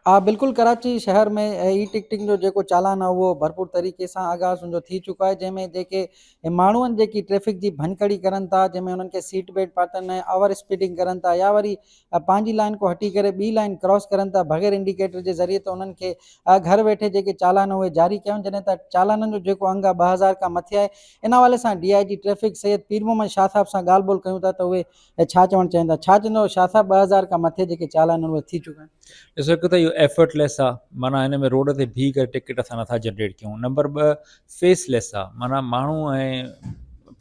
ها بلڪل ڪراچي شهر ۾ اي ٽڪٽنگ جو جيڪو چالان آهي اهو ڀرپور طريقي سان آغاز ان جو ٿي چڪو آهي جنهن ۾ جيڪي ماڻهو آهن جيڪي ٽريفڪ جي ڀڃڪڙي ڪرن ٿا جنهن ۾ انهن کي سيٽ بيلٽ پاتل ناهي اوور اسپيڊنگ ڪرن ٿا يا وري پنهنجي لائين کان هٽي ڪري ٻي لائين ڪراس ڪرن ٿا بغير انڊيڪيٽر جي ذريعي ته انهن کي گهر ويٺي جيڪي چالان اهي جاري ڪيا وڃن جڏهن ته چالانن جو جيڪو انگ آهي 2000 کان مٿي آهي ان حوالي سان D I G traffic Syed Pir Muhammad Shah صاحب سان ڳالهه ٻولهه ڪيون ٿا ته اهي ۽ ڇا چوڻ چاهين ٿا؟ ڇا چوندؤ شاهه صاحب 2000 کان مٿي جيڪي چالان آهن اهي ٿي چڪا آهن. ڏسو هڪ ته اهو ايفرٽ ليس آ معنيٰ هن ۾ روڊ تي بيهي ڪري ٽڪيٽ اسان نٿا جنريٽ ڪيون نمبر 2 فيس ليس آ معنيٰ ماڻهو ۽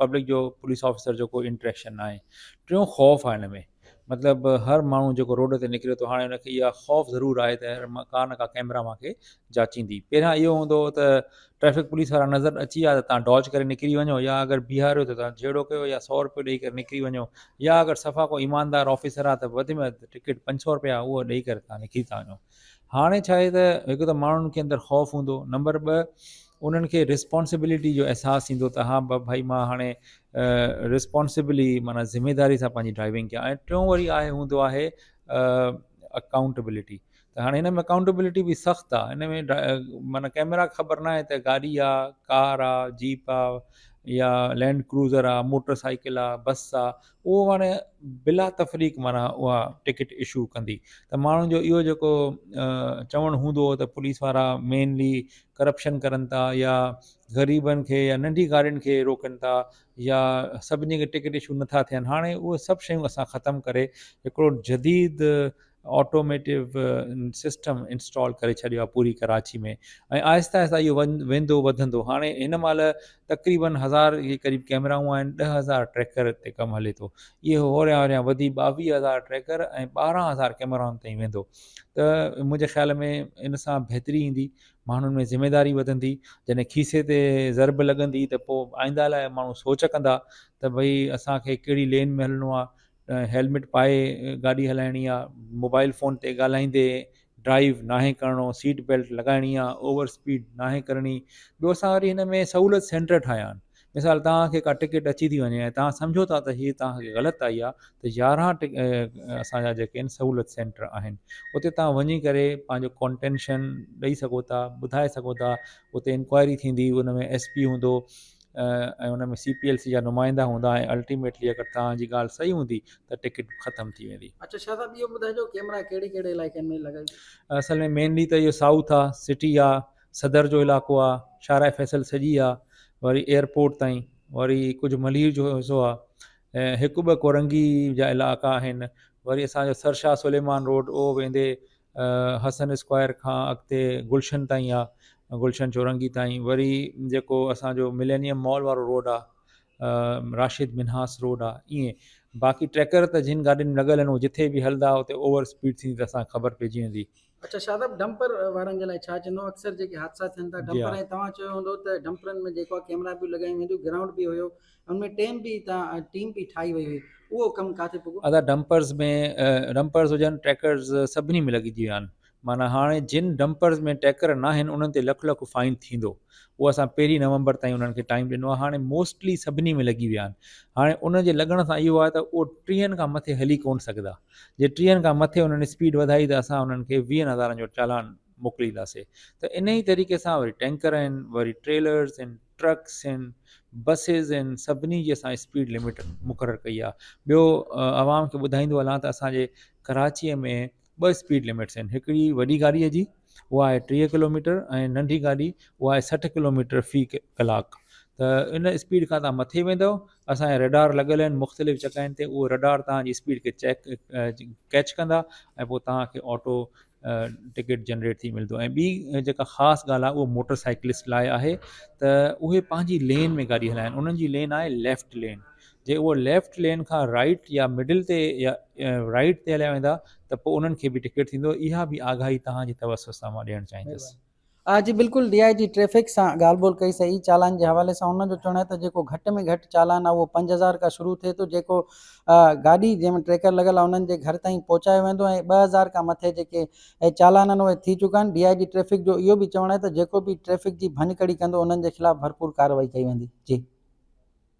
پبلڪ جو پوليس آفيسر جو ڪو انٽريڪشن ناهي ٽيون خوف آ هن ۾ مطلب هر ماڻهو جيڪو روڊ تي نڪري ٿو هاڻي ان کي اها خوف ضرور آهي ته ڪا نه ڪا ڪيمرا مان کي جاچيندي پهريان اهو هوندو هو ته ٽريفڪ پوليس وارا نظر اچي ويا ته تان ڊاج ڪري نڪري وڃو يا اگر بيهاريو ته تان جهيڙو ڪيو يا سو روپيو ڏئي ڪري نڪري وڃو يا اگر صفا ڪو ايماندار آفيسر آ ته وڌ ۾ وڌ ٽڪيٽ 500 روپيا اهو ڏئي ڪري تان نڪري ٿا وڃو هاڻي ڇا آهي ته هڪ ته ماڻهن کي اندر خوف هوندو نمبر 2 انهن کي ريسپانسبلٽي جو احساس ٿيندو ته ها ڀائي مان هاڻي ريسپانسبلي معنيٰ ذميداري سان پنهنجي ڊرائيونگ ڪيان ۽ ٽيون وري آهي هوندو آهي اڪائونٽبلٽي ته هاڻي هن ۾ اڪائونٽبلٽي به سخت آ هن ۾ معنيٰ ڪئميرا کي خبر ناهي ته گاڏي آ ڪار آ جيپ آ يا لينڊ ڪروزر آ موٽر سائيڪل آ بس آ اهو هاڻي بلا تفريق معنيٰ اها ٽڪيٽ اشو ڪندي ته ماڻهن جو اهو جيڪو چوڻ هوندو هو ته پوليس وارا مينلي ڪرپشن ڪرن ٿا يا غريبن کي يا ننڍي گاڏين کي روڪن ٿا يا سڀني کي ٽڪيٽ اشو نٿا ٿين هاڻي اهي سڀ شيون اسان ختم ڪري هڪڙو جديد آٽوميٽو سسٽم انسٽال ڪري ڇڏيو آهي پوري ڪراچي ۾ ۽ آهستي آهستي اهو ويندو وڌندو هاڻي هن مهل تقريبن هزار جي قريب ڪيمرائون آهن 10,000 ٽريڪر تي ڪم هلي ٿو اهو هوريان هوريان وڌي 22,000 ٽريڪر ۽ 12,000 ڪيمرائن تائين ويندو ته منهنجي خيال ۾ ان سان بهتري ايندي ماڻهن ۾ ذميداري وڌندي جڏهن کيسي تي ضرب لڳندي ته پوء آئنده لاء ماڻهو سوچ ڪندا ته ڀئي اسانکي ڪهڙي لين ۾ هلڻو آهي هيلمٽ پائي گاڏي هلائڻي آ موبائل فون تي ڳالهائيندي ڊرائيو ناهي ڪرڻو سيٽ بيلٽ لڳائڻي آ اوور اسپيڊ ناهي ڪرڻي ٻيو اسان وري هن ۾ سهولت سينٽر ٺاهيا آهن مثال توهان کي ڪا ٽڪيٽ اچي ٿي وڃي ۽ توهان سمجهو ٿا ته هي توهان کي غلط آئي آ ته 11 اسان جا جيڪي آهن سهولت سينٽر آهن اتي توهان وڃي ڪري پنهنجو ڪانٽينشن ڏئي سگهو ٿا ٻڌائي سگهو ٿا اتي انڪوائري ٿيندي ان ۾ ايس پي هوندو ۽ ان ۾ سي پي ايل سي جا نمائندا هوندا ۽ الٽيميٽلي اگر توهان جي ڳالهه صحيح هوندي ته ٽڪيٽ ختم ٿي ويندي. اڇا شاھ صاحب اهو ٻڌائجو ڪيمرا ڪهڙي ڪهڙي علائقن ۾ لڳائي ويا. اصل ۾ مينلي ته اهو سائوٿ آ سٽي آ صدر جو علائقو آ شاهراهه فيصل سڄي آ وري ايئرپورٽ تائين وري ڪجهه ملير جو حصو آ ۽ هڪ ٻه ڪورنگي جا علائقا آهن وري اسان جو سر شاهه سليمان روڊ اهو ويندي حسن اسڪوائر کان اڳتي گلشن تائين آ گلشن چورنگي تائين وري جيڪو اسان جو ملينيم مال وارو روڊ آ راشد منهاس روڊ آ ائين باقي ٽريڪر ته جن گاڏين ۾ لڳل آهن اهي جٿي به هلندا اتي اوور اسپيڊ ٿيندي ته اسان کي خبر پئجي ويندي. اڇا شاهه صاحب ڊمپر وارن جي لاء ڇا چوندو اڪثر جيڪي حادثا ٿين ٿا ڊمپر ۽ توهان چيو هوندو ته ڊمپرن ۾ جيڪو آ ڪيمرا به لڳايون وينديون گرائونڊ به هيو ان ۾ ٽيم به تان ٽيم به ٺاهي وئي هئي اهو ڪم ڪاٿي پڳو؟ ادا ڊمپرز ۾ ڊمپرز هجن ٽريڪرز سڀني ۾ لڳجي ويا آهن معنيٰ هاڻي جن ڊمپرز ۾ ٽريڪر ناهن انهن تي لک لک فائن ٿيندو اهو اسان پهرين نومبر تائين انهن کي ٽائيم ڏنو آهي هاڻي موسٽلي سڀني ۾ لڳي ويا آهن هاڻي ان جي لڳڻ سان اهو آهي ته اهو ٽيهن کان مٿي هلي ڪونه سگهندا جي ٽيهن کان مٿي انهن اسپيڊ وڌائي ته اسان انهن کي ويهن هزارن جو چالان موڪلينداسي ته انهي طريقي سان وري ٽينڪر آهن وري ٽريلرز آهن ٽرڪس آهن بسز آهن سڀني جي اسان اسپيڊ لمٽ مقرر ڪئي آهي ٻيو عوام کي ٻڌائيندو هلان ته اسان جي ڪراچيء ۾ ٻه اسپيڊ لمٽس آهن هڪڙي وڏي گاڏيء جي اها آهي 30 ڪلوميٽر ۽ ننڍي گاڏي اها آهي 60 ڪلوميٽر في ڪلاڪ ته ان اسپيڊ کان تان مٿي ويندو اسان جا رڊار لڳل آهن مختلف جڳهين تي اهو رڊار تان جي اسپيڊ کي چيڪ ڪيچ ڪندا ۽ پوء تان کي آٽو ٽڪيٽ جنريٽ ٿي ملندو ۽ ٻي جيڪا خاص ڳالهه آهي اهو موٽر سائيڪلسٽ لاء آهي ته اهي پنهنجي لين ۾ گاڏي هلائن انهن جي لين آهي ليفٽ لين جي اهو ليفٽ لين کان رائيٽ يا مڊل تي يا رائيٽ تي هليا ويندا ته پوء انهن کي به ٽڪيٽ ٿيندو اها به آگاهي توهان جي توسط سان مان ڏيڻ چاهيندس. جي بلڪل ڊي I جي ٽريفڪ سان ڳالهه ٻولهه ڪئي سي اي چالان جي حوالي سان ان جو چوڻ آهي ته جيڪو گهٽ ۾ گهٽ چالان آهي اهو 5000 کان شروع ٿئي ٿو جيڪو گاڏي جنهن ۾ ٽريڪر لڳل آهي انهن جي گهر تائين پهچايو ويندو ۽ 2000 کان مٿي جيڪي چالان آهن اهي ٿي چڪا آهن ڊي I جي ٽريفڪ جو اهو به چوڻ آهي ته جيڪو به ٽريفڪ جي ڀڃڪڙي ڪندو انهن جي خلاف ڀرپور ڪارروائي ڪئي ويندي جي.